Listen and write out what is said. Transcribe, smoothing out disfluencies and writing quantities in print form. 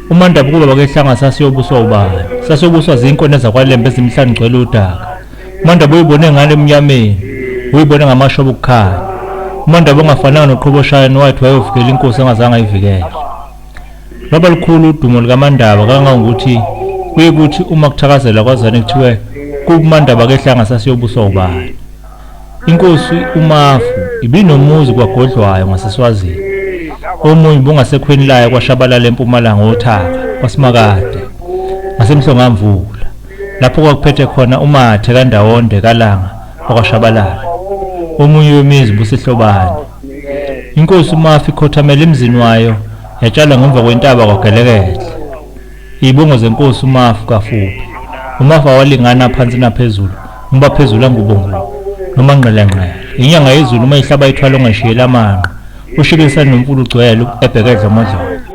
UMandaba ukuba bakehlanga sasiyobuswa ubani? Sasiyobuswa zinkone zakwaLembe ezimhlanu gcwele udaka. UMandaba uyibone ngale emnyameni, uyibone ngamashoba ukukhanya. UMandaba ongafananga noQhoboshayane wathi wayovikela inkosi angazange ayivikele. Lwaba lukhulu udumo lukaMandaba kangangokuthi kuye kuthi uma kuthakazelwa kwazane kuthiwe kuMandaba kehlanga sasiyobuswa ubani. Inkosi uMafu ibinomuzi kwaGodlwayo ngaseSwazini. Omunye ubungasekhweni layo kwaShabalala eMpumalanga oThaka kwaSimakade ngaseMhlongamvula lapho kwakuphethe khona uMathe kaNdawonde kaLanga wakwaShabalala. Omunye wemizi ubuseHlobane. Inkosi uMafu ikhothamela emzini wayo yatshala ngemva kwentaba kwaGelekehle. Iy'bongo zenkosi uMafu kafuphi. UMafu awalingana phansi naphezulu, umba phezulu angubongubo noma nqelanqela. Inyanga yezulu uma ihlaba ithwala ongashiyeli amanqe. Ushikilisane nomfula ugcwele ebheke edlomodlomo.